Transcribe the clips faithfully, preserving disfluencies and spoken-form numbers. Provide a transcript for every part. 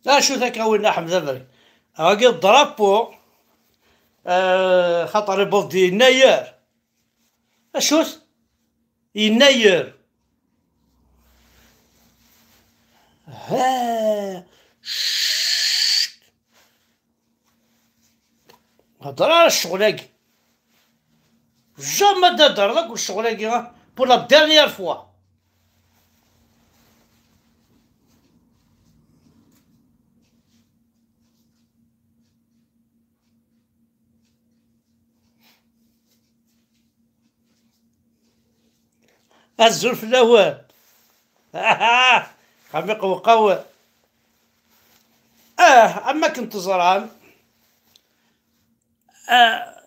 Acu-t akka winna, Ḥmed Aberkan? Agi drapeau, euh, xaṭer ibuḍ yennayer. Acu-t? Yennayer. Ha. Cct. Hḍer ara ccɣel-agi. Jamais ad d-hedreḍ akk ccɣel-agi, ha? Pour la dernière fois. Azul fell-awen. Xamiq uqaw. Ah, am akken teẓram. Ah.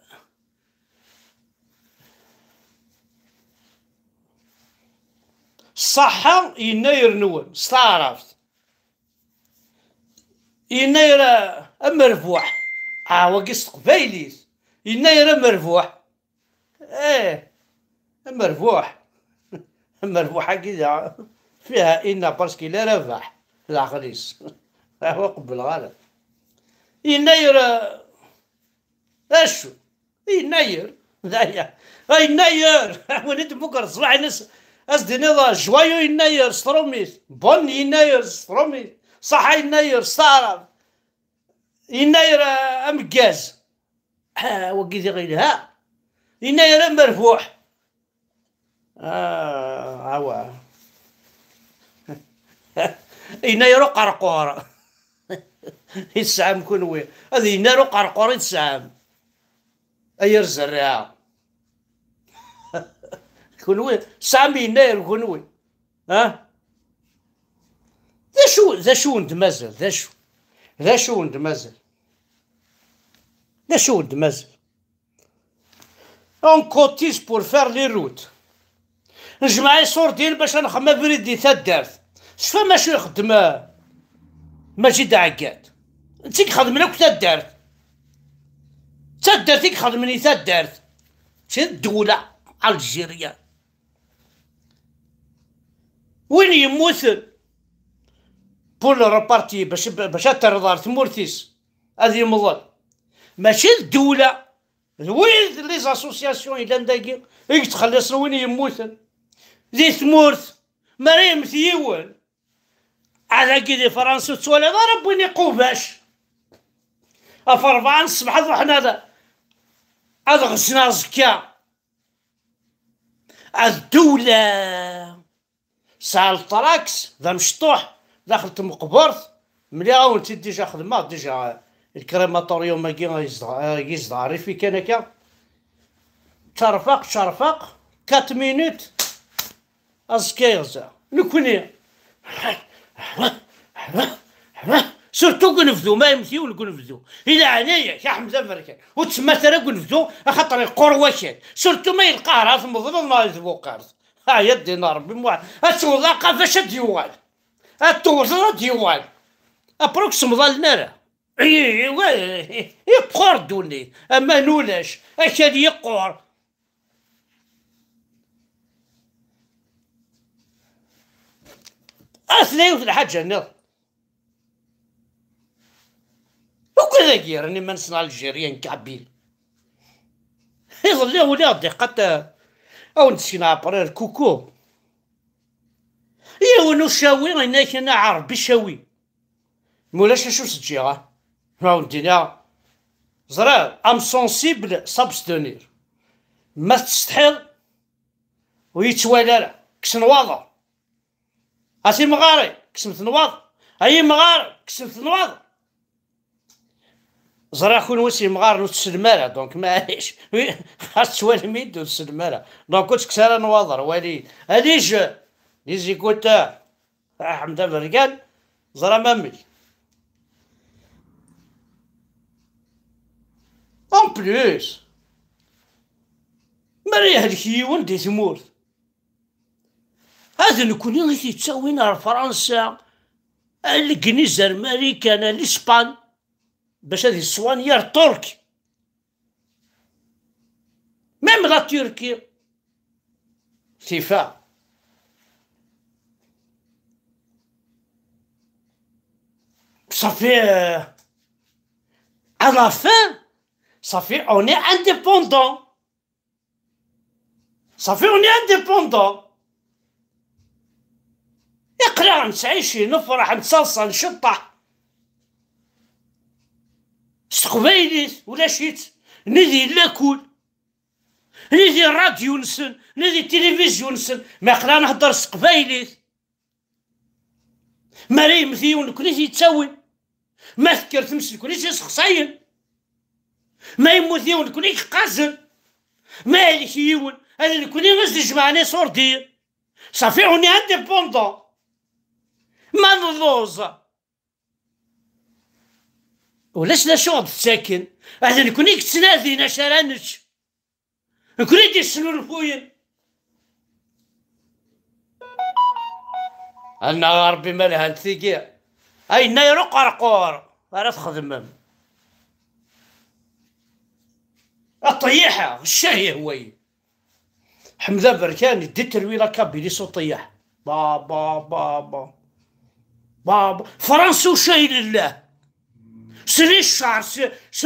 Ṣṣaḥa yennayer-nwen s taɛrabt. Yennayer a-, amerbuḥ. Ah, wagi s teqbaylit. Yennayer amerbuḥ. Eh, amerbuḥ. Amerbuḥ-agi da fiha inna parce qu'il est rabaḥ. D aql-is. Ur qebbleɣ ara. Yennayer, eh, acu? Yennayer. D aya. A yennayer. Win i d-tmuker ṣṣbeḥ-ines, ad s-d-tiniḍ joyeux yennayer s trumit. Bonne yennayer s trumit. Ṣaḥa yennayer s taɛrabt. Yennayer, eh, ameggaz. Ah, wagi diɣ yelha. Yennayer amerbuḥ. Ah, awa. Yennayer uqerqur. I tesɛam kunwi? Ad yennayer uqerqur i tesɛam. Ay ar zerriɛa. Kunwi tesɛam yennayer kunwi. Ha? D acu, d acu wen-d-mazal? D acu? D acu wen-d-mazal? D acu wen-d-mazal? On cotise pour faire les routes. Nejmeɛ iṣurdiyen bac ad nexdem abrid di taddart. Tecfam acu ixeddem, eh, Majid Ɛeggad? D tin ixedmen akk taddart. D taddart i ixedmen i taddart. D ddewla Algérie. Win yemmuten pour le reparti, bac, bac ad terreḍ ɣer tmurt-is, ad yemḍel. Mačči d ddewla, d wid, les associations yellan dagi, i yettxelliṣen win yemmuten. Di tmurt, mi ara yemmet yiwen, ad agi di Fransa ur tettwaliḍ ara wwin iqubac. Ɣef rebɛa n ṣṣbeḥ ad ruḥen ad, ad ɣzen aẓekka. Ad ddewla. Sɛa lṭraks, d amecṭuḥ, daxel tmeqbert, mliɣ-awen-tt-id dija xedmeɣ, dija, lkrimatorium-agi yezdeɣ, yezdeɣ rrif-i kan akka. Ččerfaq, ččerfaq, quatre minutes, aẓekka yeɣza. Nekni, surtout deg unebdu, ma yemmet yiwen deg unebdu. I leɛnaya-k, a Ḥmed Aberkan, ur ttsemmat ara deg unebdu, axaṭer yeqqur wakal. Surtout ma yelqahr, ad tmeḍleḍ neɣ d tbuqart. Aya ddin Ṛebbi Muḥ-, ad tewwḍeḍ aqabac ad d-yuɣal. Ad tewwḍeḍ ad d-yuɣal. Après ur k-semḍalen ara. I-, i-, i-, yeqqur ddunit. Aman ulac. Akal yeqqur. Aten yiwet lḥaǧa nniḍen. Akk ad ag-yerren iman-nsen Algérien kabyle. Iḍelli uliɣ-d iqat, eh, ad wen-d-sekneɣ après le coucou. Yiwen ucawi, yenna-ak ana Ɛerbi cawi. Ma ulac acu s-ǧǧiɣ, ah. Ma wen-d-iniɣ, ẓriɣ, âme sensible, s'abstenir. Ma tettsetḥiḍ, ur yi-ttwali ara, kkes nwaḍer. A timɣarin, kksemt nwaḍer. A yimɣaren, kksemt nwaḍer. Ẓriɣ kunwi s yimɣaren ur tessnem ara, donc maɛlic. Xas tettwalim-iyi-d ur tessnem ara. Donc ur ttekkes ara nwaḍer, wali. Allez, je, les écouteurs. Ah, Ḥmed Aberkan, ẓram amek. En plus, mi ara yehlek yiwen di tmurt, ad nekni i t-yettawin ar Fransa, a Legniz, ar Marikan, a l'Espagne, bac ad yeswanyi ar Turk. Même la Turquie, tifa. Ça fait, euh, à la fin, ça fait, on est indépendant. Ça fait, on est indépendant. Iqla nettɛici, nefreḥ, nettaḍsa, nceṭṭeḥ. S teqbaylit, ulac-itt. Nidi lakul. Nidi rradyu-nsen, nidi tilivizyu-nsen. Ma iqla nhedder s teqbaylit. Ma ara yemmet yiwen nekkni t-yettawin. Ma tekker tmes nekkni t-yessexsayen. Ma yemmut yiwen nekkni yeqqazen. Ma yehlek yiwen, ad nekkni i s-d-ijemɛen iṣurdiyen. Ça fait, on est indépendant. Ma nelluẓ, ulac d acu ɣ-d-ttaken. Ad nekkni i yettnadin acu ara nečč. Nekkni i d-yesnulfuyen. Annaɣ a Ṛebbi ma lhant tigi. Ayenna iruqerqur ara txedmem. Aṭeyyiḥa, ccah yehwayen. Ḥmed Aberkan, il détruit la Kabylie s uṭeyyiḥ. Ba, ba, ba, ba. Ba, ba. Fransa ucayel llah. S les chars, s, s,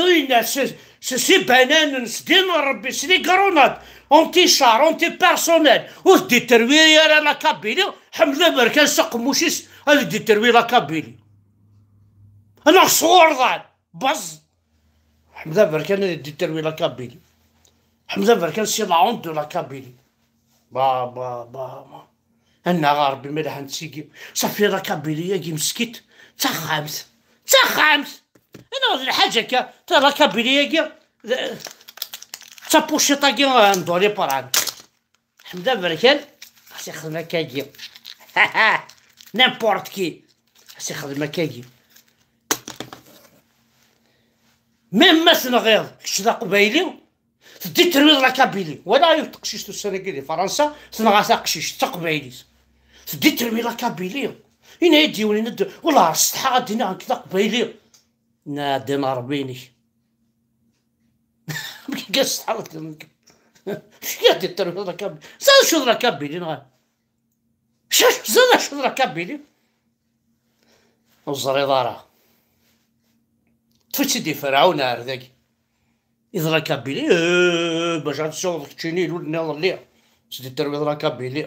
s, s, s ibananen, s din n Rebbi, s les grenades, anti-char, anti-personnel, ur t-détruit ara la Kabylie, Ḥmed Aberkan s aqemmuc-is ad détruit la Kabylie. Anaɣ s ɣurḍan, baẓ. Ḥmed Aberkan ad détruit la Kabylie. Ḥmed Aberkan c'est la honte de la Kabylie. Ba, ba, ba, ba. Annaɣ a Ṛebbi ma lhant tigi. Safi la Kabylie-agi meskint. D taxxamt. D taxxamt. Anaɣ d lḥaǧa akka. Ta la Kabylie-agi. D, d tapuciṭ-agi, euh, n Doliprane. Ḥmed Aberkan, xas ixdem akkagi. N'importe qui. Xas ixdem akkagi. Même ma tenɣiḍ, kečč d aqbayli, teddiḍ terwiḍ la Kabylie. Wala yiwet teqcict ussan-agi di Fransa, tenɣa taqcict, d taqbaylit. Teddiḍ terwi la Kabylie. Yenna-yi-d yiwen, yenna-d, "Wala, setḥaɣ ad d-iniɣ nekk d aqbayli." Nna, "Ddin Ṛebbi-inek." Amek akka setḥaɣ ad d-iniɣ nekk? Acu ad d-terwiḍ la Kabylie? Ẓer acu d la Kabylie, neɣ? Ẓer acu d la Kabylie? Ur teẓriḍ ara. Ṭṭef-itt-id i Ferɛun ar dagi. I d la Kabylie, eh, bac ad tessiwḍeḍ keččini i lul nniḍen lliɣ. S-d-terwiḍ la Kabylie.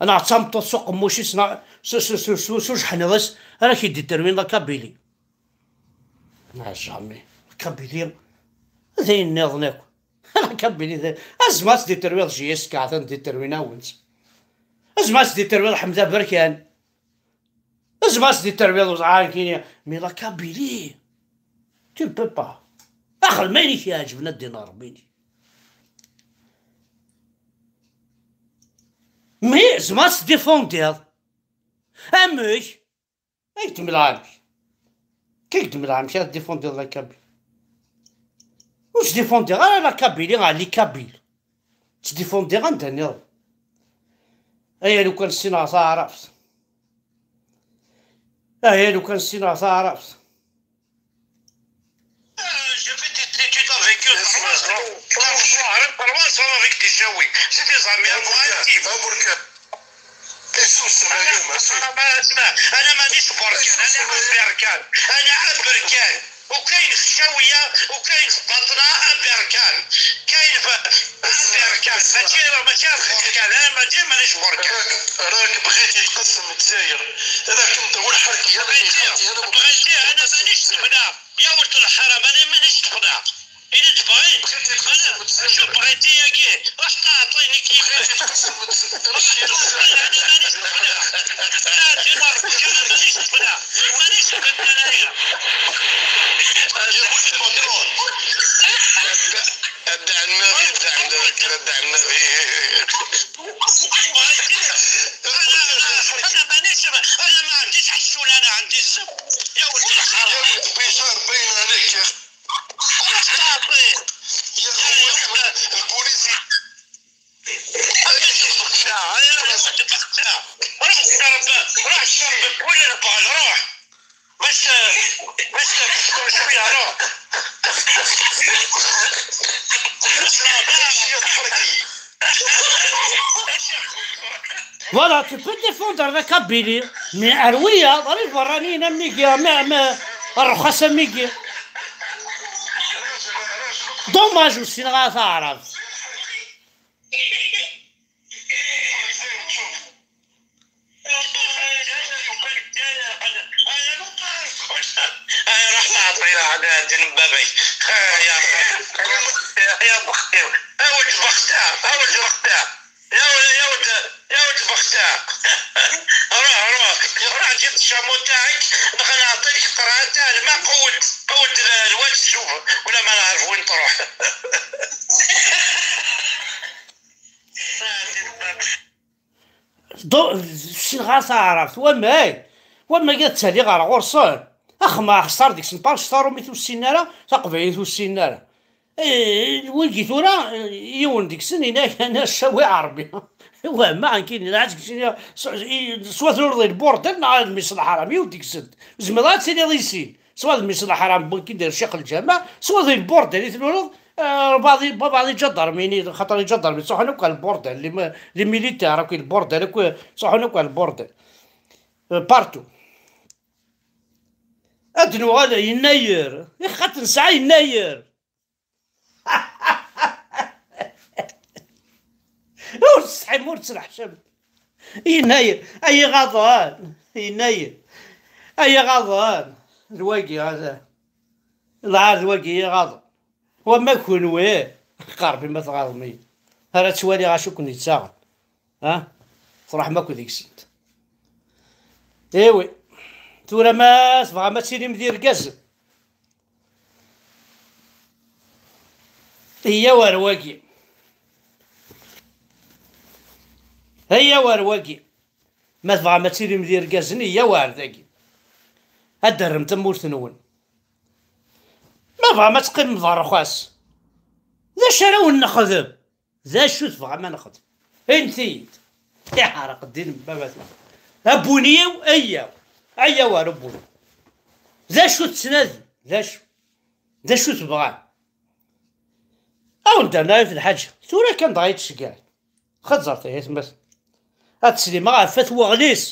Anaɣ d tameṭṭut s uqemmuc-is, neɣ s, s, s, s, s ujeḥniḍ-is, ara k-id-terwin la Kabylie. Neɣ jamais. La Kabylie, d ayen nniḍen akk. La Kabylie, d, azma ad s-d-terwiḍ J S K, atan d-terwin-awen-tt. Azma ad s-d-terwiḍ Ḥmed Aberkan. Azma ad s-d-terwiḍ uẓar kini, mais la Kabylie, tu ne peux pas. Axdem ayen i k-iɛeǧben, a ddin Ṛebbi-inek. Mais zma ad s-défendiḍ. Amek? Ay d-mleɣ amek? Kik d-mleɣ amek ara défendiḍ la Kabylie? Ur s-défendiɣ ara la Kabylie ɣer les Kabyles. Ttdéfendiɣ anda nniḍen. Aya lukan ssineɣ taɛrabt. Aya lukan ssineɣ taɛrabt. J'ai fait des études avec eux, trois ans. Trois ans, trois ans avec des Jaouis. C'est des amis à moi, intimes. Aburkan. Isusem a Yuma, su- أنا ما اسمع، أنا مانيش بركان، أنا أبركان، أنا أبركان. وكاين في الشاوية، وكاين في باطنة أبركان. كاين في أبركان، ماشي، ماشي أبركان، أنا ماشي، مانيش بركان. راك، راك بغيتي تقسم الجزائر. راك انت والحركي، هذا اللي بغيتي، هذا بغيتي، أنا مانيش سبنة. يا ولد الحرام، أنا مانيش سبنة. إلا تبغي، أنا، شوف، بغيتي يا كي، راح تعطيني كيف. أنا، أنا مانيش سبنة. لا، ديما ربي، أنا مانيش سبنة. مانيش سبنة أنايا. يا ولد البطرون. أدع النبي، أدع النبي، أدع النبي. أنا، أنا، أنا مانيش، أنا ما عنديش حشولة، أنا عندي الزب. يا ولد الحرام. يا ولد بيشار، باين عليك يا أخي. روح تعطي. يا أخي، البوليس. روح شرب، روح شرب كل البال، روح. باش، باش تفكر شوية، روح. Voilà, tu peux défendre la Kabylie. Mi ar wiyaḍ, ar iberraniyen am wigi, am, am, rrxas am wigi. Dommage ur ssineɣ ara taɛrabt. Ruḥ nɛṭi ad din baba-k. Ya, ya bexti, aweǧ bexta, aweǧ bexta. يا ولد، يا ولد، يا ولد بختها. روح، روح، روح جيب الشامو تاعك، دخل نعطيك قرعة تاع الماء، قود، قود ال-، الواد تشوف، ولا ما نعرف وين تروح. Do, sin ɣer taɛrabt, wamay, wamay ad tali ɣer ɣur-sen. Ax ma xsar deg-sen parc taṛumit ur ssinen ara, taqbaylit ur ssinen ara. Eh, wigi tura, eh, yiwen deg-sen yenna-ak: "Ana ccawi ɛerbi." Wahma, akken yenna-ak, s-, i-, soit tluleḍ di lburdel, neɣ ad mmi-s leḥram, yiwen deg-sen. Tzemreḍ ad tiliḍ i sin. Soit d mmi-s leḥram, win k-id-, ccix lǧameɛ, soit di lburdel i tluleḍ, eh, baɛḍ i, baɛḍ iǧadarmini, xaṭer iǧadarmi ttruḥun akk ar lburdel, les mi-, les militaires akk, lburdel akk, ttruḥun akk ar lburdel. Eh, partout. Ad nuɣal yennayer. Ixxat nesɛa yennayer. Ur tesḥim, ur tesneḥcam. Yennayer, ay iɣaḍen, yennayer, ay iɣaḍen. D wagi, hada. Lɛar d wagi iɣaḍen. Wama kunwi, qerbi ma tɣaḍem-iyi. Ara ttwaliɣ acu ken-yettaɣen. Ha? Truḥem akk deg-sent. Iwi, tura ma tebɣam ad tilim d irgazen, iyyaw ar wagi. Iyyaw ar wagi. Ma tebɣam ad tilim d irgazen, iyyaw ar dagi. Ad d-terrem tamurt-nwen. Ma tebɣam ad teqqimem d rrxas, d acu ara wen-nexdem? D acu tebɣam ad nexdem? Init-iyi-d. Iḥerq ddin n baba-twen. Abuni-w, ayya. Ayya war abuni. D acu tettnadi? D acu? D acu tebɣam? Awen-d-rna ɣef lḥaǧa. Tura kan dɣa yettceggal. Xeẓẓret ay atmaten. Ad teslim ɣef At Weɣlis.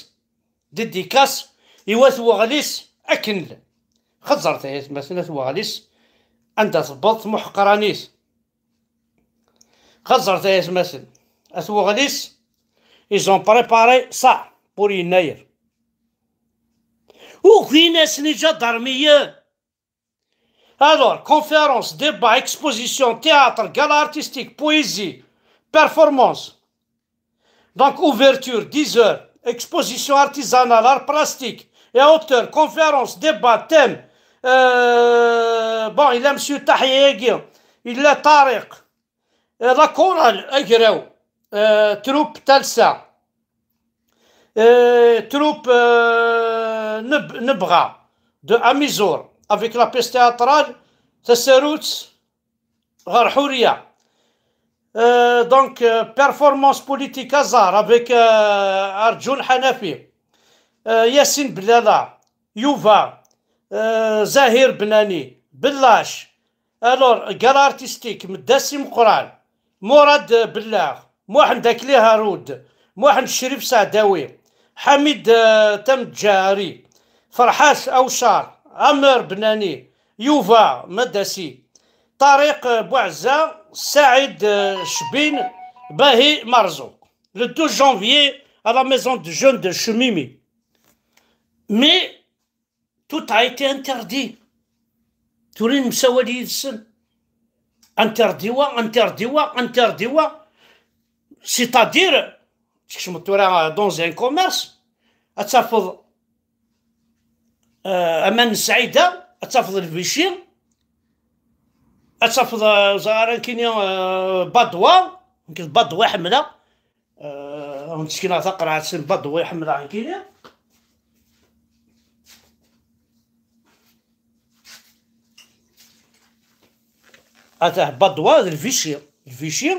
Dédicace i Wat Weɣlis akken llan. Xeẓẓret ay atmaten, At Weɣlis, anda tewweḍ tmuḥeqranit. Xeẓẓret ay atmaten, At Weɣlis, ils ont préparé ça pour yennayer. Ugin-asen iǧadarmiyen. Alors, conférence, débat, exposition, théâtre, gala artistique, poésie, performance. Donc, ouverture, dix heures, exposition artisanale, art plastique et auteur, conférence, débat, thème. Euh, bon, il y a monsieur Tahiegi, il y a Tariq, euh, la chorale, Agraw, euh, troupe Talsa, euh, troupe, euh, Neb-, Nebra de Amizur, avec la pièce théâtrale Tasarut ɣer Ḥuriya. Euh, donc, euh, performance politique Azar avec, euh, Arjun Hanafi, euh, Yassine Blala, Yuba, euh, Zahir Benani, Bellache. Alors, gala artistique, Meddas Imeqran, Mourad Bellagh, Mohamed Akli Haroud, Mohamed Cherif Saadawi, Hamid, euh, Tamedjari, Ferhat Awchar, Amer Benani, Yuba Madasi, Tariq, euh, Bouazza, Saïd, euh, Chebine, Bahi Marzouk. Le douze janvier, à la maison de jeunes de Chemimi. Mais tout a été interdit. Tura nemsawal yid-sen. Interdit wa, interdit wa, interdit wa. C'est-à-dire, tkecmeḍ tura dans un commerce, ad tafeḍ, euh, aman n Saïda, ad tafeḍ le Vichy, ad tafeḍ, euh, ẓer ara nekkini, euh, Badwa, nekk d Badwa ḥemmleɣ. Euh, ad wen-d-sekneɣ taqerɛet n Badwa ḥemmleɣ nekkini. Atah, Badwa d le Vichy. Le Vichy,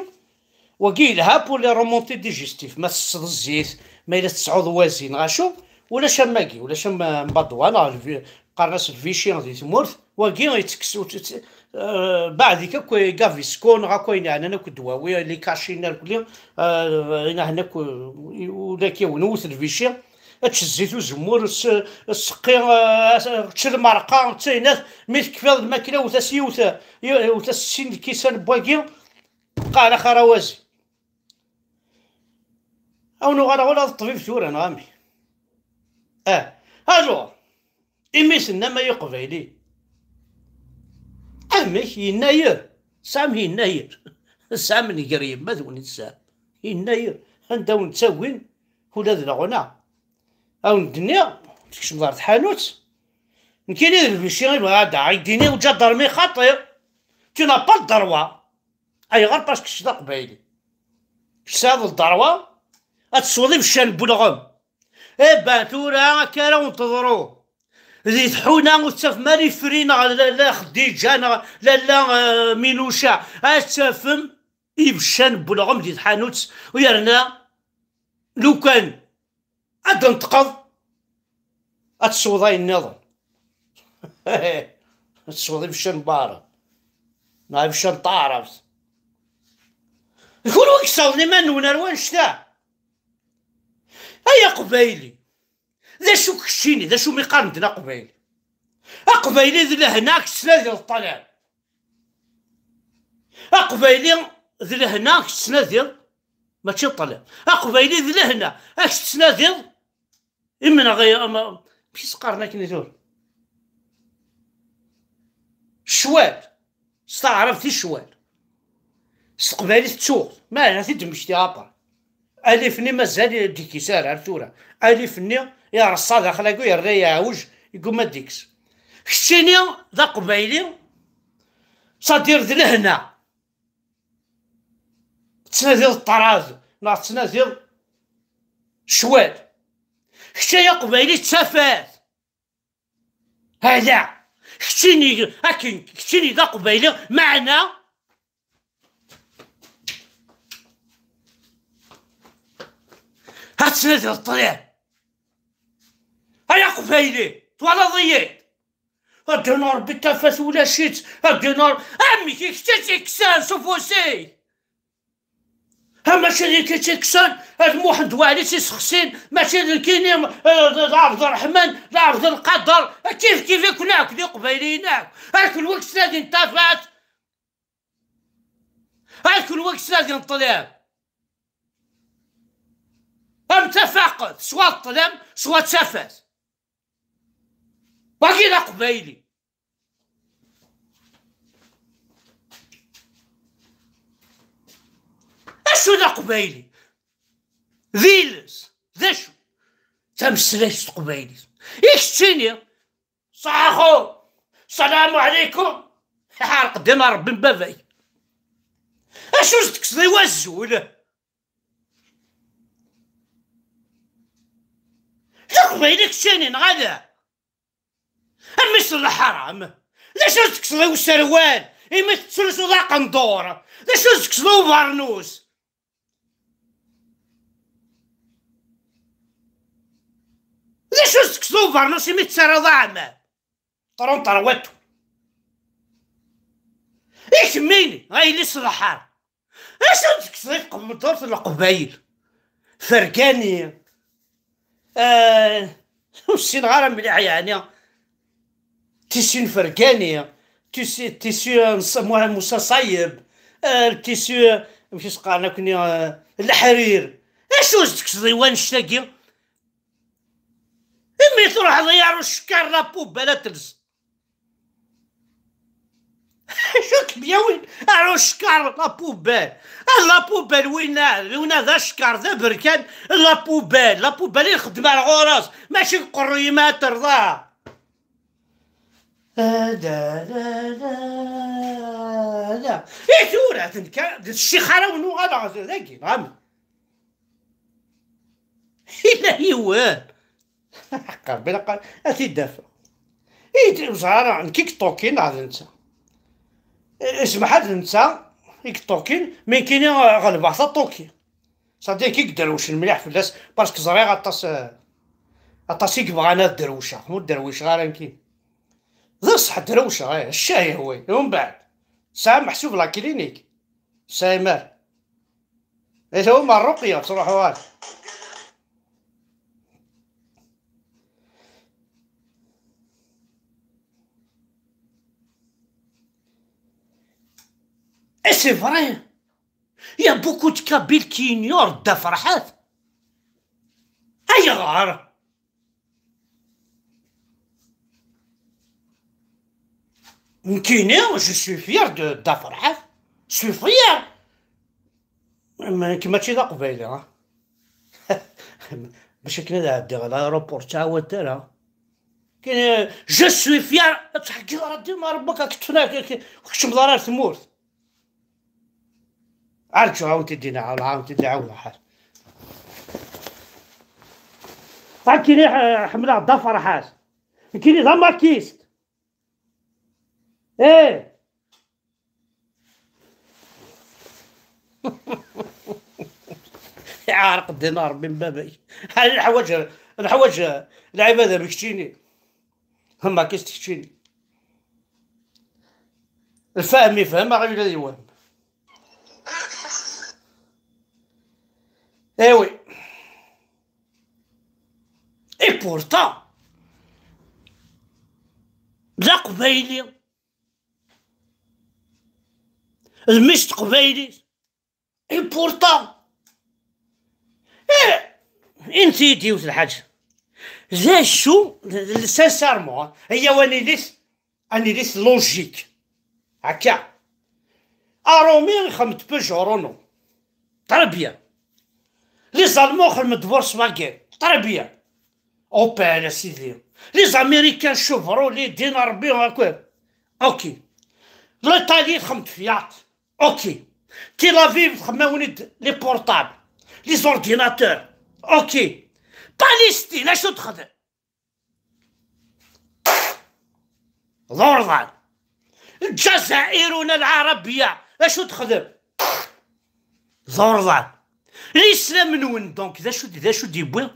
wagi yelha pour les remontées digestives. Ma tesseḍ zzit, ma yella tesɛuḍ wazin, ɣacu, ulac am wagi, ulac am, am Badwa, neɣ le Vi-, qqaren-as le Vichy di tmurt. Wagi yettekkes, ur tt-, tt-, euh, baɛd-ik akk Gaviscon, neɣ akk ayen yeɛnan akk ddwawi, les cachets, nekkni, euh, ayen yeɛnan akk, euh, ula k-, yiwen, wwet le Vichy. Ečč zzit uzemmur, s-, seqqi, eh, ečč lmerqa, d taynat, mi tekfiḍ lmakla, wwet-as yiwet, yiwet-as sin lkisan n wagi, qqar axarawazi. Awen uɣaleɣ ula d ṭṭbib tura, neɣ amek? Ah, alors, imi tennam ay Iqbayli, amek yennayer? Tesɛam yennayer? Tesɛam nnger yemma-twen i tesɛam? Yennayer, anda wen-ttagin ula d leɣna. Awen-d-nniɣ, tkecmeḍ ɣer tḥanut, nekkini d lbici i bɣiɣ ad d-aɣeɣ, i d-iniɣ uǧadarmi xaṭi. Tu n'as pas le droit. Ayɣer? Parce que kečč d aqbayli. Kečč tesɛiḍ lderwa ad tesweḍ ibeccan n welɣem. Eh ben, tura akka ara wen-teḍru. Di tḥuna ur tettafem ara ifri neɣ lalla Xdiǧa neɣ lalla, eh, Minuca. Ad tafem ibeccan n welɣem di tḥanut, u yerna lukan ad d-tenṭqeḍ, ad tesweḍ ayen nniḍen. Ad tesweḍ ibeccan n waɛrab neɣ ibeccan n taɛrabt. D kunwi i yessaḍen iman-nwen ar wanect-a? Ay aqbayli, d acu keččini, d acu mi qqaren-d aqbayli? Aqbayli d lehna, ad k-tettnadiḍ ṭṭlam. Aqbayli d lehna, ad k-tettnadiḍ, mačči ṭṭlam. Aqbayli d lehna, ad k-tettnadiḍ imenɣi, ama, amek i s-qqaren akken i tura? Ccwal. S taɛrabt i ccwal. S teqbaylit ttuɣ. Ma ara t-id-mmektiɣ après. Alif-nni mazal d-ikkis ara ar tura. Alif-nni ireṣṣa daxel-agi, yerra yeɛwej, yegguma ad d-ikkes. Keččini d aqbayli, sadir d lehna. Tettnadiḍ ṭṭrad neɣ tettnadiḍ ccwal? Kečč ay aqbayli d tafat. Ala, keččini akken, keččini d aqbayli, meɛna ad tettnadiḍ ṭṭlam. Ay aqbayli, twalaḍ-iyi-d? Ad d-iniɣ Rebbi tafat ulac-itt, ad d-iniɣ amek i kečč i tt-ikksen s ufus-ik? Ha, mačči d nekk i tt-ikksen, ad Muḥend Waɛli i tt-issexsin, mačči d nekkini, eh, d, d Ɛebderreḥman, d Ɛebdelqader, kif kif i kun akk d Iqbayliyen akk, a kunwi i yettnadin tafat, a kunwi i yettnadin ṭṭlam. Am tafaqet, swa ṭṭlam, swa tafat. Wagi d aqbayli. Acu d aqbayli? D iles. D acu? Tameslayt s teqbaylit. I keččini? Ṣaḥu! Salamu ɛlikum! Ḥarq din Ṛebbi n baba-k. Acu s-tekkseḍ i wazul? D aqbayli keččini, neɣ ala? A mmi-s n leḥram! D acu tekkseḍ i userwal imi tettlusuḍ aqendur? D acu tekkseḍ i ubernus? D acu tekkseḍ i ubernus imi tettarraḍ aɛmam? Ṭrunṭer watu. I kemmini, a yelli-s n leḥram! Acu tekkseḍ i tqenṭert n Leqbayel? Fergani. Eh, ur ssineɣ ara mliḥ, yeɛni. Tissu n Fergani, tissu, tissu n Sa-, Musa Ṣayeb, eh, tissu, amek i s-qqaren akkenni, eh, leḥrir. Acu s-tekkseḍ i wannect-agi? Imi truḥeḍ i ar ucekkar la poubelle ad telseḍ. Acu kem-yawin ar ucekkar la poubelle? Ah, la poubelle winna, winna d acekkar, d aberkan. La poubelle, la poubelle i nxeddem ar ɣur-s, mačči deg uqerruy-im ad terḍa. Ah, da, da, da, da. I tura, d nekk, d ccix ara wen-uɣaleɣ dagi, neɣ amek? Yella yiwen. Ḥeqqa Rebbi, ilaq ad t-id-afeɣ. I d-, ẓer ara, nekk i yeṭṭukin neɣ d netta? Eh, smeḥ, d netta i yeṭṭukin, mi nekkini ɣelbeɣ-t aṭṭuki. C'est-à-dire i iderwcen mliḥ fell-as, parce que ẓriɣ aṭas, eh, aṭas i yebɣan ad derwceɣ, ur derwiceɣ ara nekkini. D ṣṣeḥ derwceɣ, eh, ccah yehwa-yi. Umbeɛd, tesɛam meḥsub la clinique? Tesɛam ara. Ata Umar Ruqya, ttruḥu ara. Et c'est vrai. Il y a beaucoup de Kabyles qui ignorent Dda Ferḥat. Ayɣer? Nekkini, je suis fier de Dda Ferḥat. Je suis fier. Ma nekk mačči d aqbayli, ha? Bac akken ad ɛeddiɣ ɣer l'aéroport, ttɛawad ara. Kini, je suis fier. Ad tḥeggiḍ ara dima Rebbi-k, ad k-ttun, ad k-, ur keččmeḍ ara ar tmurt. Arǧu, ad wen-t-id-iniɣ, ad wen-t-id-iɛawed lḥal. Nekkini, eh, ḥemmleɣ Dda Ferḥat. Nekkini d amakist. Eh. Iɛreq ddin Ṛebbi n baba-k. Neḥwaǧ, neḥwaǧ lɛibada am keččini. Am amakist keččini. Lfahem ifhem, aɣyul ad iwhem. Eh oui. Et pourtant, d aqbayli. D mmi-s n teqbaylit. Et pourtant, eh, inti-yi-d yiwet lḥaǧa. D acu, sincèrement, ayaw ad nilit, ad nilit logique. Akka. Aṛumi ixeddem-d Peugeot Renault. Très bien. Les Allemands xedmen-d Volkswagen. Très bien. Opel, a sidi. Les Américains, Chevrolet, ddin Ṛebbi, akk. Ok. L'Italie txeddem-d Fiat. Ok. Tel Aviv txeddem-awen-d les portables, les ordinateurs. Ok. Palestine, acu texdem? D urḍan. Lǧazair, una Lɛarabiya, acu texdem? D urḍan. Lislam-nwen, donc, d acu, d acu d-yewwi?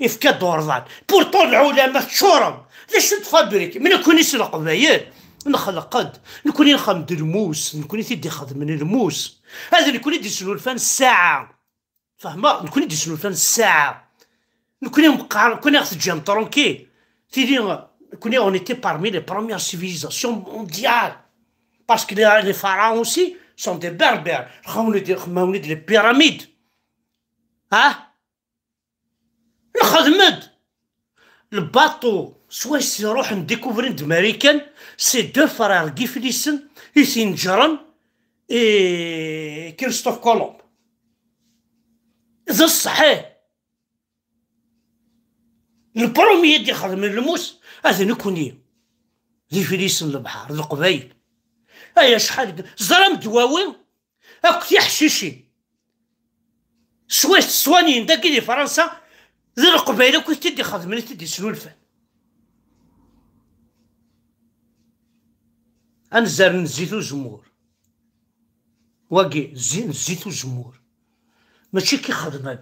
Ifka-d urḍan. Pourtant, lɛulama teččurem. D acu d fabrique? Mi nekkni s Leqbayel, nxelq-d. Nekkni nxeddem-d lmus. Nekkni t-id-ixedmen lmus. Ad nekkni d-isnulfan ssaɛa. Fehmeɣ, nekkni d-isnulfan ssaɛa. Nekkni meqqar, nekkni ɣ-teǧǧam tranquille. Tili, nekkni on était parmi les premières civilisations mondiales. Parce que les, les pharaons aussi sont des berbères. Xawen-, xmawen-d les pyramides. Ah? Nxedm-d. Lbaṭu, swayes iruḥen découvrir-d Marikan, c'est deux frères Giflisen i t-ineǧren i Christophe Colomb. D ṣṣeḥ, ih. Le premier i d-ixedmen lmus, ad nekkni. D Iflisen n lebḥer, d Leqbayel. Ay acḥal d-, ẓram ddwawi, akk tiḥcicin. Swayes ttwanyin dagi di Fransa, d Leqbayel akk i t-id-ixedmen, i t-id-isnulfan. Anzaren n zzit uzemmur. Wagi, zzin, zzit uzemmur. Mačči akka i xedmen.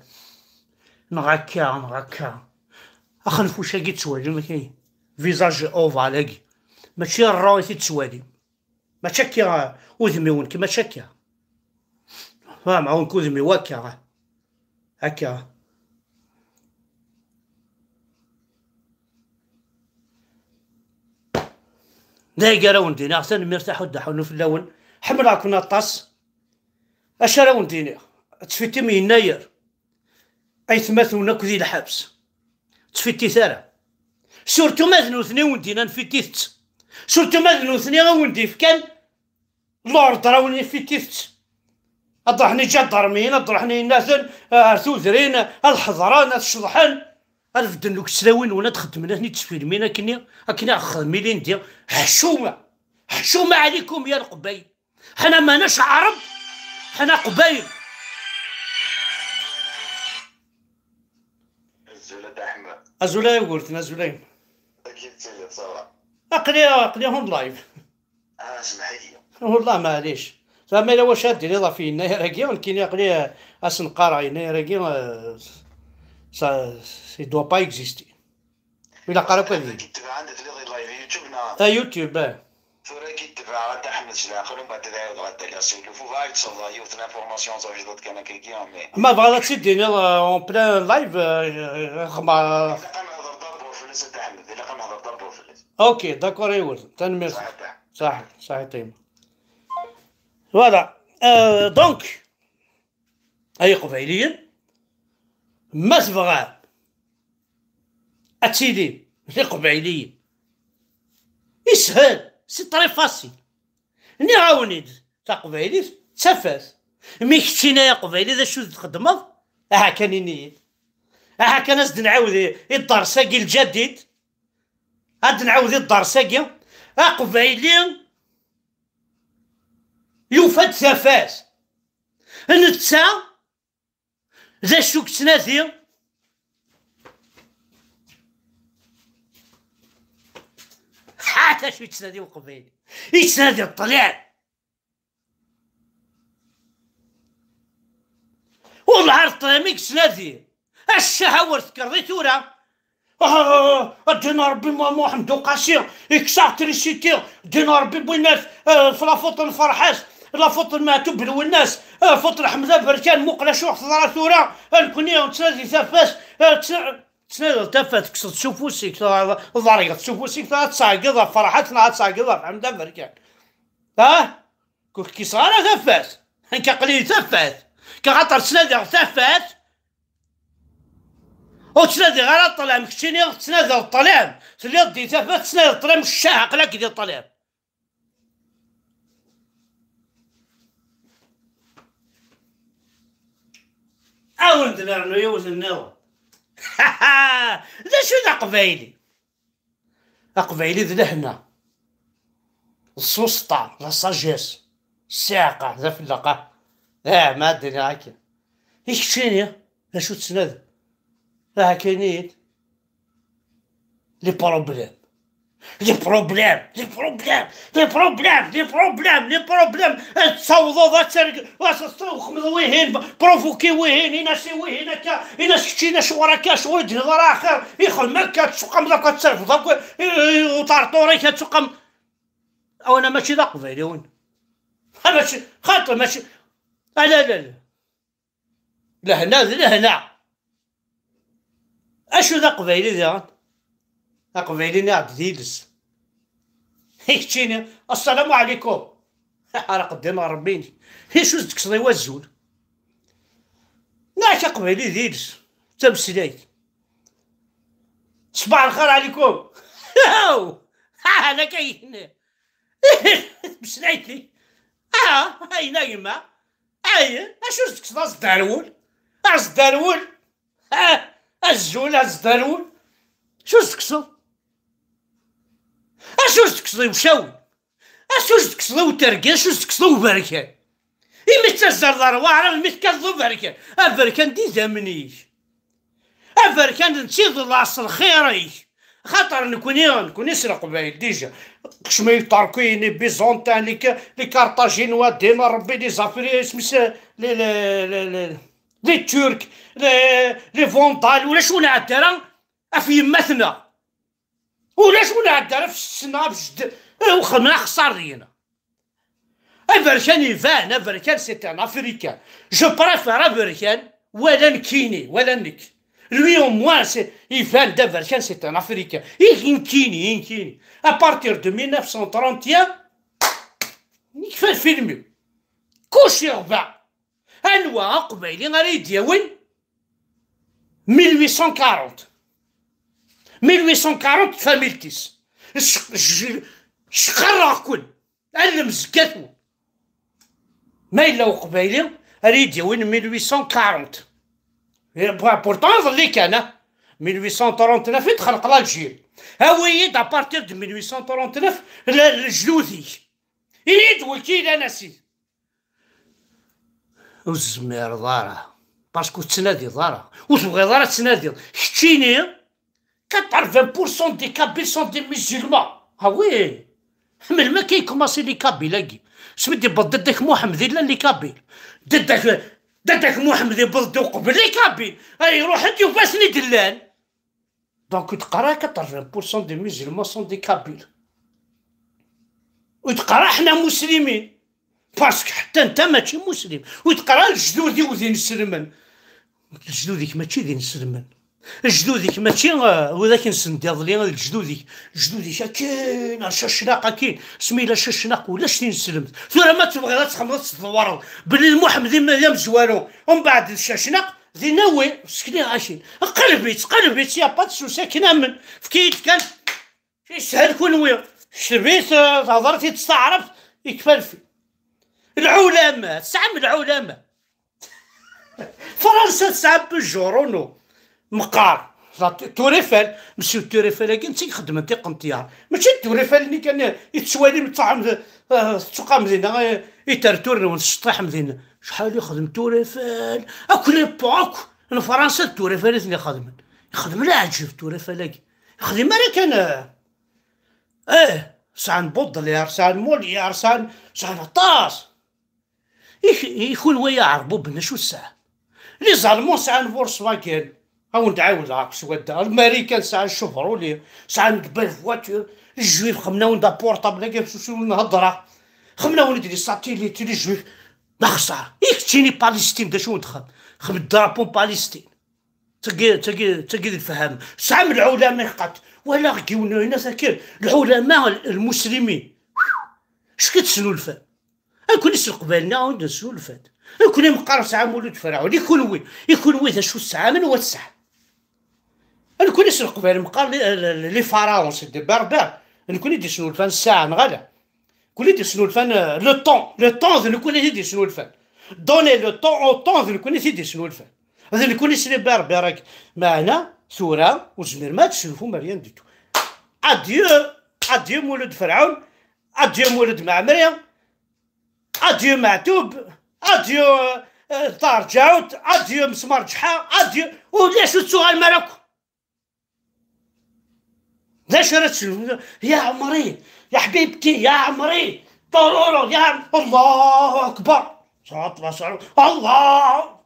Neɣ akka, neɣ akka. Axenfuc-agi ttwalim, visage ovale-agi. Mačči rro i t-ttwalim. Mačči akka udem-iw nekk, mačči akka. Fahmeɣ, nekk udem-iw akka. Akka. D agi ara wen-d-iniɣ, tanemmirt a Ḥud Ḥunu fell-awen. Ḥemmleɣ-ken aṭas. Acu ara wen-d-iniɣ? Ttfitim yennayer. Aytmaten akk di lḥebs. Ttfitit ara. Surtout ma d nutni i wen-d-inan fitit. Surtout ma d nutni i wen-d-ifkan l'ordre a wen-ifitit. Ad ruḥen iǧadarmiyen, ad ruḥen yennaten, eh, ar tudrin, ad ḥeḍren, ad ceḍḥen, ad bedden deg tlawin-nwen, ad xeddmen, ad ten-id-sfilmin akkenni, akken i ɣ-xedmen ilindi. Ḥcuma! Ḥcuma ɛlikum ya Leqbayel! Ḥna manac Ɛreb, ḥna Qbayel. Azul a Dda Ḥemmu. Azul a Yugurten, azul a yemma. Aql-i, aql-i on live. Ah, semḥ-iyi. Wallah maɛlic. Tama yella wacu ad d-tiniḍ ɣef yennayer-agi, nekkini aql-i, eh, ad sen-qqareɣ yennayer-agi, eh, ça, il doit pas exister. Ilaq ara akk ad yili. Anda k-id-tebɛen, telliḍ di live YouTube neɣ? A YouTube, eh. Tura k-id-tebɛeɣ a Dda Ḥmed s leɛqel, umbeɛd ad ɛiwdeɣ ad d-aliɣ s uluf. Ur bɣiɣ ad d-tesleḍ yiwet n l'information teɛjiḍ-d kan akka-agi, mais. Ma tebɣiḍ ad tt-id-tiniḍ, eh, en plein live, eh, xma. Ilaq ad nehder d'abord fell-as a Dda Ḥmed, ilaq ad nehder d'abord fell-as. Ok, d'accord, a Yugurten. Tanemmirt. Ṣaḥit. Ṣaḥit, ṣaḥit a yemma. Voilà. Euh, donc, ay Iqbayliyen, ma tebɣam ad tilim d Iqbayliyen, ishel, c'est très facile. Nniɣ-awen-id, taqbaylit d tafat. Mi keččini ay Aqbayli, d acu i txeddmeḍ? Aha kan, ini-yi-d. Aha kan, ad s-d-nɛawed i, i dders-agi lǧadid. Ad d-nɛawed i dders-agi. Aqbayli yufa-d tafat. Netta d acu yettnadi? Ha, d acu yettnadi Uqbayli? Yettnadi ṭṭlam. Wellah ar ṭṭlam i yettnadi. A ccah, a wer tekkreḍ i tura. Ah, ddin Rebbi, Mu-, Muḥend Uqasi, yekkes-aɣ trisiti. Ddin Rebbi, wwinet, eh, f la faute n Ferḥat, la faute n Meɛtub Lwennas, eh, faute n Ḥmed Aberkan. Muqel acu i ɣ-teḍra tura. Eh, nekkni nettnadi tafat, eh, tt-, tettnadiḍ tafat, tekkseḍ s ufus-ik, ḍergeḍ s ufus-ik, ad tɛeggeḍ ɣef Ferḥat neɣ ad tɛeggeḍ ɣef Ḥmed Aberkan? Ah? Ur kkiseɣ ara tafat. Nekk aql-iyi tafat. Ka axaṭer ttnadiɣ tafat. Ur ttnadiɣ ara ṭṭlam. Keččini tettnadiḍ ṭṭlam. Telliḍ di tafat, tettnadiḍ ṭṭlam. Ccah, aql-ak di ṭṭlam. Awen-d nernu yiwet nniḍen. D acu d aqbayli? Aqbayli d lehna, d suṣṭa, d la sagesse, ssiɛqa, d afellaqa. Ah, ma ad d-iniɣ akken. I keččini, d acu tettnadiḍ? Ah, akka ini-yi-d. Les problèmes. Les problèmes, les problèmes, les problèmes, les problèmes, les problèmes. Ad tawḍeḍ ad terg-, ad txedmeḍ wihin, provoquer wihin, in-as i wihin akka, in-as keččini acuɣer akka, acuɣer ur d-tiniḍ ara axir, ixdem akka, ad tsuqameḍ akk, ad terfeḍ akk, i, i uṭerṭur-ik ad tsuqam-, a wina mačči d aqbayli win. Ha, mačči, xaṭi, mačči, ala, ala, ala. Lehna d lehna. Acu d aqbayli diɣen? Aqbayli-nni ɛebd iles. I keččini, "Assalamu ɛlikum." Ara qeddim ɣer Rebbi-nni. Acu s-d-tekkseḍ i wazul? Neɣ aqbayli d iles. D tameslayt. "Ṣbaḥ lxir ɛlikum." Aw! Ha, ha, laka yenna. Tameslayt-ik. Ah, ayen a gma. Ay, acu s-tekkseḍ asderwel? Asderwel? Ah, azul, asderwel. Acu s-tekkseḍ? Acu s-tekkseḍ i ucawen? Acu s-tekkseḍ i utergel? Acu s-tekkseḍ i uberkan? Imi tettazzaleḍ ar waɛrab, mi tekkateḍ uberkan. Aberkan d idammen-ik. Aberkan d netta i d laṣel xir-ik. Xaṭer nekni, nekni s Leqbayel, déjà. Kecmen Iṭerkiyen, les Byzantins, les Ca-, les Carthaginois, ddin Rebbi, les Africains, isem-is, les, les, les, les, les Turcs, les, les Vandales, ulac ur nɛedda ara ɣef yemma-tneɣ. Ulac ur nɛedda ara ɣef ssneɣ, ɣef jedd-, eh, uxxam axeṣṣar deg-neɣ. Aberkan iban, aberkan c'est un Africain. Je préfère aberkan wala nekkini, wala nekk. Lui au moins, c'est, iban d aberkan, c'est un Africain. I nekkini, i nekkini. À partir de mille neuf cent trente et un, nekfa lfilm-iw. Kuc iɣba. Anwa aqbayli ara yi-d-yawin mille huit cent quarante? Mille huit cent quarante, tfamilt-is. Cqerreɣ-ken. Alem zgatu. Ma yella uqbayli ara yi-d-yawin mille huit cent quarante. Eh, pourtant, iḍelli kan, ah. Mille huit cent trente-neuf i d-xelqeɣ l'Algérie. Awi-yi-d à partir de mille huit cent trente-neuf, le-, lejdud-ik. Ini-yi-d wi k-ilan a sidi. Ur tezmireḍ ara. Parce que ur tettnadiḍ ara. Ur tebɣiḍ ara ad tnadiḍ. Keččini, quatre-vingts pour cent des Kabyles sont des musulmans. Ah oui. Melmi akka yekkumaṣi les Kabyles-agi? Smi d-yewweḍ Dadda-k Muḥemmed i llan les Kabyles. Dadda-k, Dadda-k Muḥemmed yewweḍ-d uqbel les Kabyles. Ay, iruḥ-d yufa-ten-id llan. Donc, ur d-qqar ara quatre-vingts pour cent des musulmans sont des Kabyles. Ur d-qqar ara ḥna muslimin. Parce que ḥtta netta mačči muslim. Ur d-qqar ara lejdud-iw d inselmen. Lejdud-ik mačči d inselmen. Lejdud-ik mačči, eh, widak nsen-d iḍelli, d lejdud-ik. Lejdud-ik akin, ar cacnaq akin. Smi yella cacnaq ulac tineslemt. Tura ma tebɣiḍ ad txemmeḍ ad tedwareḍ belli Muḥemmed d amezwaru, umbeɛd d cacnaq, dinna wi, sekliɣ akin. Qelb-itt, qelb-itt, ya pas de souci, akin amen. Efk-iyi-d kan. Yeshel kunwi. Kteb-it, eh, thedreḍ-t-id s taɛrabt, yekfa lfi. Lɛulama, tesɛam lɛulama. Fransa tesɛa Pujorono meqqar. Turifal, monsieur Turifal-agi netta i ixeddmen tiqenṭyar. Mačči d Turifal-nni kan i tettwalim tettɛam, eh, tettuqam dinna, eh, i tertur-nwen tceṭṭiḥem dinna. Acḥal ixdem Turifal? Akk l'époque n Fransa d Turifal i ten-ixedmen. Ixdem leɛǧeb Turifal-agi. Ixdem ara kan, eh, eh, sɛan Baudelaire, sɛan Molière, sɛan, sɛan aṭas. I, i kunwi ay aɛerbuben, acu tesɛam? Les Allemands sɛan Volkswagen, a wen-d-ɛawdeɣ akk swadda. Amarikan sɛan Chevrolet, sɛan de belles voitures. Les Juifs xemmen-awen-d aportable-agi, s usul n hedra. Xemmen-awen-d les satellites, les Juifs. D axeṣṣar. I keččini Palestine, d acu n-txem? Xem drapeau n Palestine. Tagi, tagi, tagi d lefham. Tesɛam lɛulama iqqat. Walaɣ yiwen, yenna-t akken, lɛulama l-, lmuslimin. Acu i tesnulfam? Akni s leqbayel-nneɣ ur d-nesnulfat. Akni meqqar tesɛam Mulud Ferɛun. I kunwi, i kunwi d acu tesɛam, anwa tesɛam? Akni s leqbayel meqqar les, les, les pharaons, c'est des berbères. Nekni d-isnulfan ssaɛa, neɣ ala? Nekni d-isnulfan, euh, le temps. Le temps d nekni i d-isnulfan. Donner le temps au temps d nekni i d-isnulfan. D nekni s les berbères-agi. Meɛna, tura, ur tezmirem ad tesnulfum rien du tout. Adieu, adieu Mulud Ferɛun, adieu Mulud Mɛemmri, adieu Meɛtub, adieu, euh, Ṭaher Ǧaɛut, adieu Mesmar Ǧeḥḥa, adieu, ulac ur tettuɣalem ara akk. D acu ara tesnulfum? يا عمري، يا حبيبتي، يا عمري، طرورو، يا عم-، الله أكبر. صلاة الله، صلاة الله.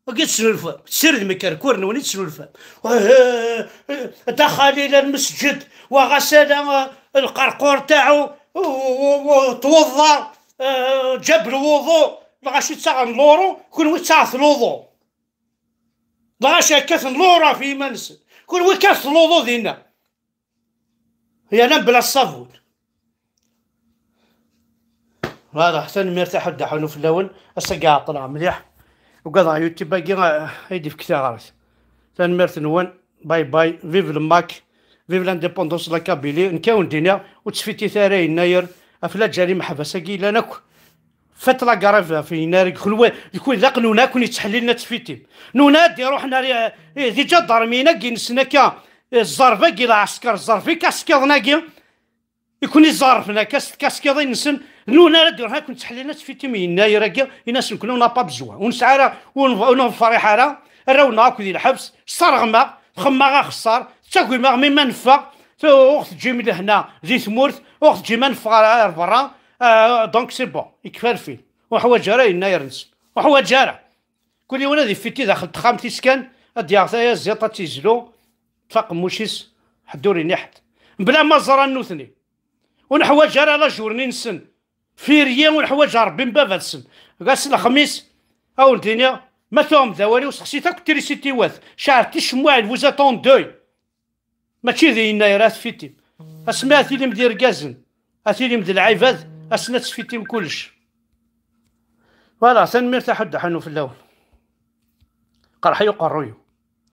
Wagi tesnulfam. Ssirdem ikerkuren-nwen i tesnulfam. Eh, eh, دخل إلى المسجد وغسل, eh, القرقور تاعو و, و, و, توضا, eh, جاب الوضوء. Lɣaci ttaɣen l'euro, kunwi ttaɣet l'euro. Lɣaci kkaten l'euro ɣef yiman-nsen. Kunwi kkatet l'euro dinna. Yerna bla ṣṣabun. Voilà, tanemmirt a Ḥud Aḥunu fell-awen. Ass-agi ɛeṭṭleɣ mliḥ. Ugadeɣ YouTube-agi, ah, ay d-ifk taɣert. Tanemmirt-nwen. Bye bye. Vive le Mac. Vive l'indépendance de la Kabylie. Nekk a wen-d-iniɣ, ur ttfitit ara yennayer ɣef laǧal imeḥbas-agi yellan akk. Faites la grève ɣef yennayer-agi. Kenwi, d kunwi d aqnun akk n yettḥellilen ad tfitim. Nuna ad d-iruḥen ar, eh, d iǧadarmiyen-agi-nsen akka, eh, ẓẓerb-agi, lɛesker, ẓẓerb ikaskiḍen-agi. I ken-iẓerfen akka s tkaskiḍin-nsen, nuna ara d-iruḥ ad ken-ttḥellin ad tfitim yennayer-agi, ini-asen kunwi on n'a pas besoin. Ur nesɛi ara, ur nef-, ur nefriḥ ara, arraw-nneɣ akk di lḥebs, sserɣem-aɣ, txemmem-aɣ axeṣṣar, tettagim-aɣ mi ma neffeɣ, tu-, ur ɣ-teǧǧim lehna di tmurt, ur ɣ-teǧǧim ad neffeɣ ar, ar berra, ah, donc c'est bon, ikfa lfil. Ur ḥwaǧ ara yennayer-nsen. Ur ḥwaǧ ara. Kul yiwen ad ifiti daxel texxamt-is kan, ad d-yaɣ tayaziḍt, ad tt-izlu, tfaq mmuc-is, ḥedd ur ini ḥedd. Mebla ma ẓran nutni. Ur neḥwaǧ ara la journée-nsen. Férié ur neḥwaǧ Ṛebbi n baba-tsen. Ɣas lexmis, a wen-d-iniɣ, ma tuɣem-d awal-iw, sexsit akk trisiti-wat. Ceɛlet ticemmuɛin, vous êtes en deuil. Mačči d yennayer ara tfitim. Asmi ara tilim d irgazen, ara tilim d lɛibad, assen ad tfitim kullec. Voilà, tanemmirt a Ḥud Aḥunu fell-awen. Qerḥ-iyi uqerruy-iw.